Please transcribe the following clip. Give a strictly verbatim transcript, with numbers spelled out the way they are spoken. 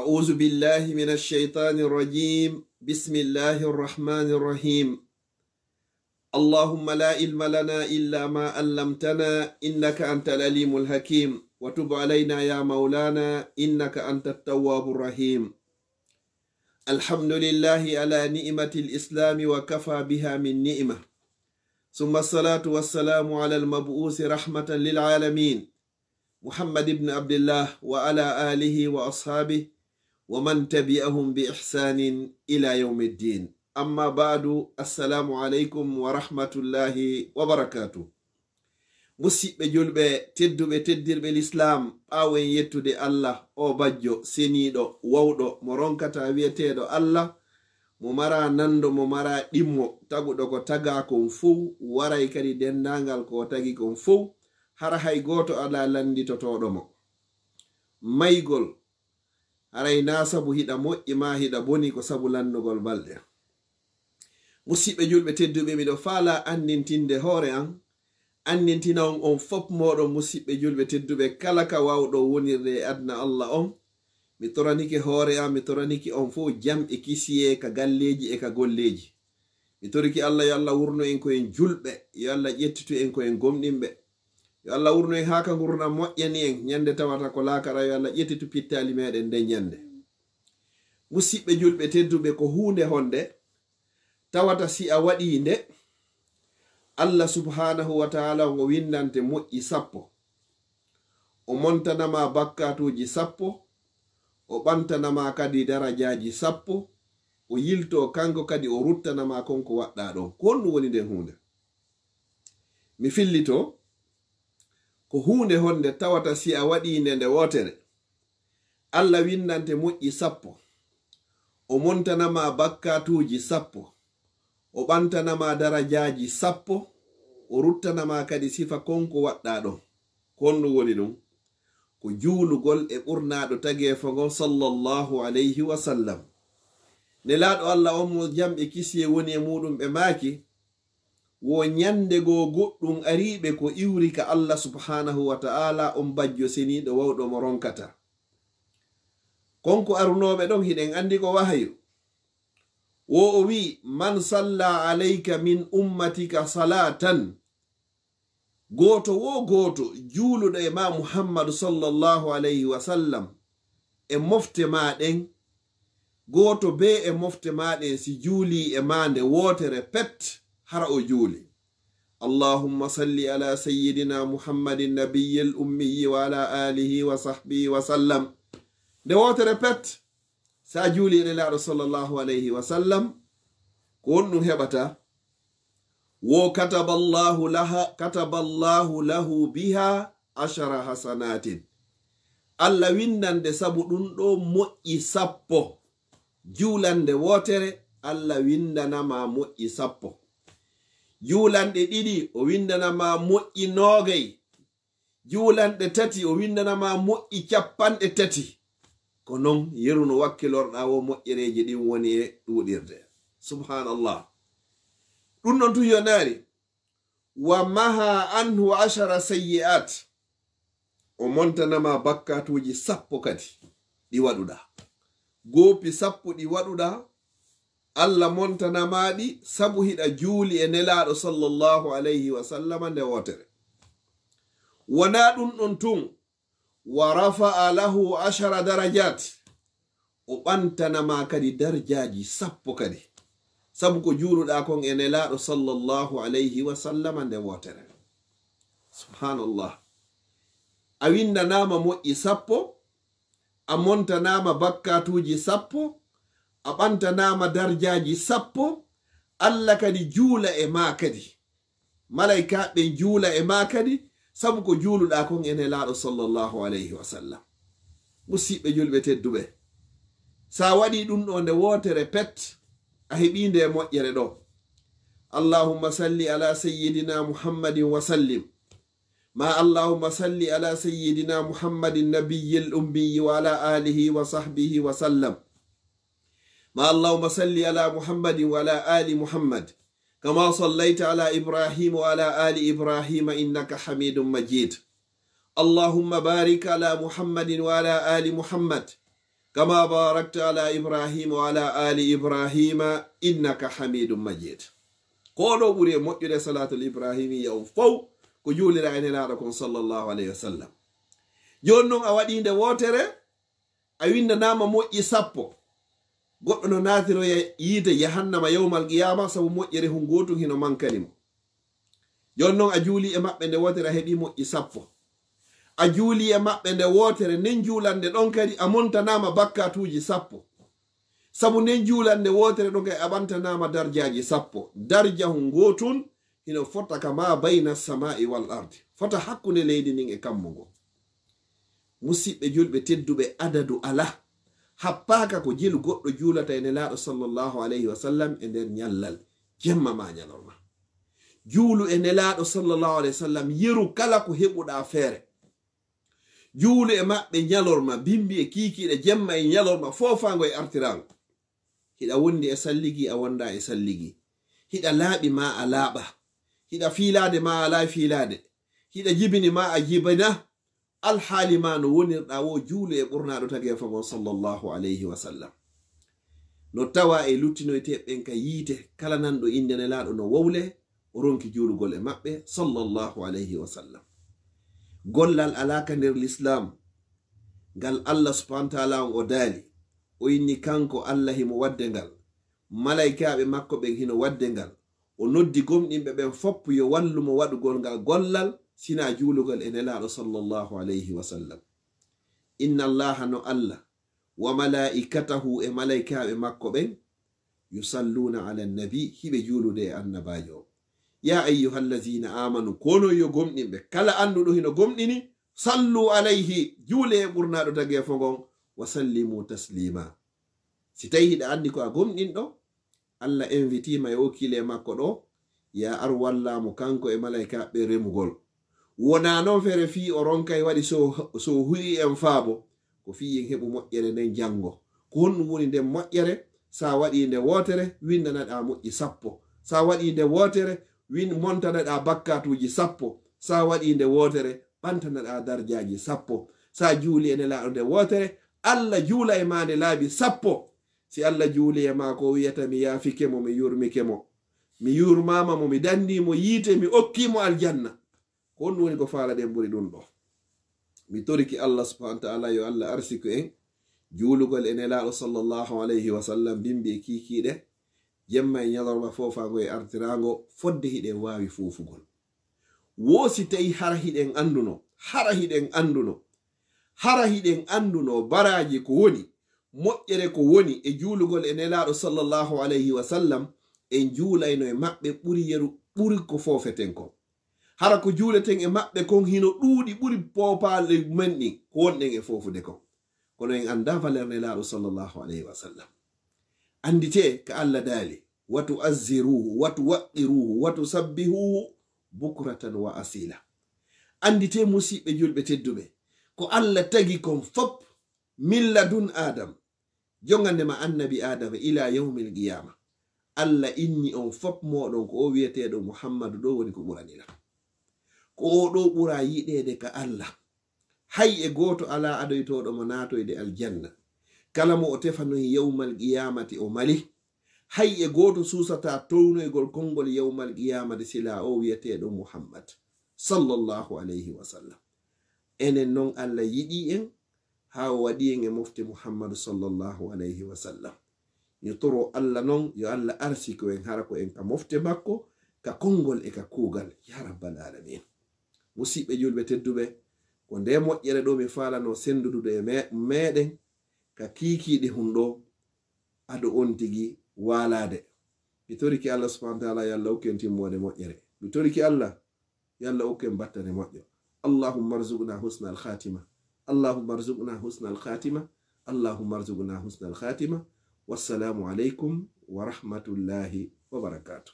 أعوذ بالله من الشيطان الرجيم. بسم الله الرحمن الرحيم. اللهم لا علم لنا إلا ما علمتنا إنك أنت العليم الحكيم، وتب علينا يا مولانا إنك أنت التواب الرحيم. الحمد لله على نعمة الإسلام وكفى بها من نعمة، ثم الصلاة والسلام على المبعوث رحمة للعالمين محمد بن عبد الله وعلى آله وأصحابه ومن تبعهم بإحسان إلى يوم الدين. أما بعد، السلام عليكم ورحمة الله وبركاته. Musiɓɓe julɓe tedduɓe, teddirɓe lislaam, ɓaawo en yettude Allah, o bajjo seniiɗo, wawɗo, mo ronkata wi'eteeɗo Allah, mo mara nando, mo mara ɗimmo, taguɗo ko tagaa kon fow, waray kadi denndaangal ko o tagi kon fow, hara hay gooto alaa lannditotooɗo mo. Maygol, haray naa sabu hiɗa moƴƴi maa hiɗa boni, ko sabu lanndugol balɗe. Musiɓɓe julɓe tedduɓe, miɗo faalaa anndintinde hoore an, anndintina on, on fop mooɗon, musiɓɓe julɓe tedduɓe, kala ka wawɗo wonirde e aduna Allah on. Mi toranike hoore an, mi toranike on fow jam e kisiyee ka galleeji e ka golleeji. Mi torike Allah, yo Allah wurno en ko en julɓe, yo Allah ƴettitu en ko en gomɗinɓe. Yo Allah wurno en haa ka ngurndan moƴƴani en, ñande tawata ko laakara, yo Allah ƴettitu pittaali meɗen nden ñande. Musiɓɓe julɓe tedduɓe, ko huunde honde tawata si a waɗii nde, Allah subhanahu wa ta'ala o winndante moƴƴi sappo. O montana ma bakkaatuuji sappo, o ɓantana ma kadi darajaaji sappo, o yiltoo kanko kadi o ruttana ma kon ko waɗɗaa ɗon. Ko honɗum woni nden huunde? Mi fillitoo, ko huunde honde tawata si a waɗii nde nde wootere, Allah winndante moƴƴi sappo, o montana ma bakkaatuuji sappo, o ɓantana ma darajaaji sappo, o ruttana ma kadi sifa kon ko waɗɗaa ɗon. Ko honɗum woni ɗum? Ko juulugol e ɓurnaaɗo tageefo ngon, sallallahu alayhi wa sallam. Nelaaɗo Allah on mo jam e kisiyee woni e muuɗum ɓe maaki, wo ñande goo goɗɗum arii ɓe ko iwri ka Allah subhanahu wa ta'ala, on bajjo seniiɗo wawɗo mo ronkata. Kon ko arunooɓe ɗon, hiɗen anndi ko wahayu. Wo o wi'i, "Man salla alayka min ummatika salatan." Gooto wo gooto juuluɗo e ma Muhammadu sallallahu alayhi wa sallam e mofte ma ɗen, gooto bee e mofte ma ɗen si juulii e ma nde wootere pet, hara o juuli. Allahumma salli ala sayyidina Muhammadin nabiyyil ummiyyi wa ala alihi wa sahbihi wa sallam. Nde wootere pet, sa juuli e Nelaaɗo sallallahu alayhi wa sallam, ko honɗum heɓata? Wo kataballahu laha, kataballahu lahu biha ashara hasanatin. Allah winndande sabu ɗum ɗo moƴƴi sappo. Juulande wootere, Allah winndana ma moƴƴi sappo. Juulanɗe ɗiɗi, o winndana ma moƴƴi noogay. Juulanɗe tati, o winndana ma moƴƴi cappanɗe tati. Ko non yeru no wakkilorɗaa wo moƴƴereeji ɗin woni e ɗuuɗirde. Subhanallah. Ɗum ɗon tun yonaari. Wa maha anhu ashara sayyi'at. O montana ma bakkaatuuji sappo kadi ɗi waɗuɗaa. Goopi sappo ɗi waɗuɗaa, Allah montana ma ɗi sabu hiɗa juuli e Nelaaɗo sallallahu alayhi wa sallama nde wootere. Wonaa ɗum ɗon tun, wa rafa'a lahu ashara darajat. O ɓantana ma kadi darjaaji sappo kadi. Sabu ko juuluɗaa kon e Nelaaɗo sallallahu alayhi wa sallama nde wootere. Subhanallah. A winndanaama moƴƴi sappo, a montanaama bakkaatuuji sappo, a ɓantanaama darjaaji sappo, Allah kadi juula e ma kadi. Malaykaaɓe ɓen juula e ma kadi, sabu ko juuluɗaa kon e Nelaaɗo sallallahu alayhi wa sallam. Musiɓɓe julɓe tedduɓe, sa waɗii ɗum ɗo nde wootere pet, a heɓii nde moƴƴere ɗo. Allahumma salli ala sayyidina Muhammadin wa sallim. Ma Allahumma salli ala sayyidina Muhammadin nabiyyil ummiyyi wa ala alihi wa sahbihi wa sallam. Ma Allahumma salli ala Muhammadin wa ala ali Muhammad. Kama sallaita ala Ibrahim wa ala ali Ibrahim innaka Hamidum Majid. Allahumma barik ala Muhammadin wa ala ali Muhammad. كما باركت على إبراهيم وعلى آل إبراهيم إنك حميد مجيد. Ko ɗo ɓuri e moƴƴude salaatul ibrahimiyya on fow, ko juulira e Nelaaɗo kon sallallahu alayhi wa sallam. Jooni non a waɗii nde wootere, a winndanaama moƴƴi sappo. Goɗɗo no naatiroya yiite jahannama yawmal qiyaama sabu moƴƴere hun gootun hino mankani mo. Jooni non a juulii e maɓɓe nde wootere, a heɓii moƴƴi sappo. A juulii e maɓɓe nde wootere, nden juulannde ɗon kadi a montanaama bakkaatuuji sappo. Sabu nden juulannde wootere ɗon kadi a ɓantanaama darjaaji sappo. Darja hun gootun hino fota ka ma bayna samaa'i wal ardi. Fota hakkunde leydi ndin e kammu ngun. Musiɓɓe julɓe tedduɓe, adadu alaa. Happaaka ko jelu goɗɗo juulata e Nelaaɗo sallallahu alayhi wa sallam e nder ñallal, jemma maa ñalorma. Juulu e Nelaaɗo sallallahu alayhi wa sallam yeru kala ko heɓuɗaa feere. Juulu e maɓɓe ñalorma, bimbi e kiikiiɗe, jemma e ñalorma, foofaango e artiraango. Hiɗa wondi e salligi, a wondaa e salligi. Hiɗa laaɓi, maa a laaɓaa. Hiɗa fiilaade, maa a alaa e fiilaade. Hiɗa jibini, maa a jibinaa. Alhaali maa no wonirɗaa woo, juulu e ɓurnaaɗo tageefo ngon sallallahu alayhi wa sallam. No tawaa e luttinoyteeɓe ɓen ka yiite, kala nanɗo innde Nelaaɗo no wowlee, o ronki juulugol e maɓɓe sallallahu alayhi wa sallam. Gollal alaa ka nder Lislaam ngal Allah subhanahu wa ta'ala on o daali, o inni kanko Allah himo waɗde ngal, malaykaaɓe makko ɓen hino waɗde ngal, o noddi gomɗinɓe ɓen fow yo wallu mo waɗugol ngal gollal, sinaa juulugol e Nelaaɗo sallallahu alayhi wa sallam. Inna Allaha, no Allah, wa malaa'ikatahu, e malaykaaɓe makko ɓen, yusalluuna ala nabi, hiɓe juulude e annabaajo on. Ya ayyuhallazina amanu, ko onon yo gomɗinɓe, kala annduɗo hino gomɗini, sallu alayhi, juule e ɓurnaaɗo tageefo ngon, wa sallimu taslima. Si tawi hiɗa anndi ko a gomɗinɗo, Allah invitiima e wakiile makko ɗo, ya ar wallaa mo kanko e malaykaaɓe remugol. Wonaa non feere fii o ronkay waɗi so, so hu'i en faabo, ko fii en heɓu moƴƴere nden janngo. Ko honɗum woni nden moƴƴere? Sa waɗii nde wootere, winndanaɗaa moƴƴi sappo. Sa waɗii nde wootere, win-, montanaɗaa bakkaatuuji sappo. Sa waɗii nde wootere, ɓantanaɗaa darjaaji sappo. Sa juuli e Nelaaɗo nde wootere, Allah juula e maa nde laabi sappo. Si Allah juuli e maa, ko o wi'ata, mi yaafike mo, mi yurmike mo. Mi yurmaama mo, mi danndii mo yiite, mi okkii mo aljanna. Ko honɗum woni ko faalaɗen ɓuri ɗum ɗo? Mi torike Allah subhanahu wa ta'ala yo Allah arsiku en juulugol e Nelaaɗo sallallahu alayhi wa sallam, bimbi e kiikiiɗe, jemma e ñalorma, foofaango e artiraango, fodde hiɗen waawi foofugol. Woo si tawi hara hiɗen annduno, hara hiɗen annduno, hara hiɗen annduno baraaji ko woni, moƴƴere ko woni e juulugol e Nelaaɗo sallallahu alayhi wa sallam, en juulayno e maɓɓe ɓuri yeru, ɓuri ko foofeten kon. Hara ko juuleten e maɓɓe kon hino ɗuuɗi ɓuri poopaali men ɗin ko wonɗen e foofude kon. Kono en anndaa valeur Nelaaɗo sallallahu alayhi wa sallam. Annditee ka Allah daali, wa tu'azziruhu, wa tuwaqqiruhu, wa tusabbihuhu bukratan wa asila. Annditee musiɓɓe julɓe tedduɓe, ko Allah tagi kon fow, min ladun Adam, jongande ma annabi Adama ila yawmil qiyama. Allah inni on fow mooɗon ko o wi'eteeɗo Muhammadu ɗo woni ko ɓurani lan. Ko o ɗo ɓura yiɗeede ka Allah. Hay e gooto alaa adoytooɗo mo naatoyde aljanna. Kala mo o tefanoyi yawmal qiyamati o mali. Hay e gooto suusataa townoygol konngol yawmal qiyamati sila o wi'eteeɗo Muhammad sallallahu alayhi wa sallam. Enen non Allah yiɗi en, haa o waɗi en e mofte Muhammadu sallallahu alayhi wa sallam. Yo toro Allah non, yo Allah arsiko en hara ko en ka mofte makko, ka konngol e ka kuugal, ya rabbal alamin. Musiɓɓe julɓe tedduɓe, ko nde moƴƴere ɗo mi faalano senndudude e me-, meɗen, ka kiikiiɗe hun ɗo, ado on tigi waalaade. Mi torike Allah subhanahu wa ta'ala, yo Allah okku en timmoode moƴƴere. Mi torike Allah, yo Allah okku en battane moƴƴo. Allahumma arzuqna husnal khatima. Allahumma arzuqna husnal khatima. Allahumma arzuqna husnal khatima. Wassalamu alaikum wa rahmatullahi wa barakatuh.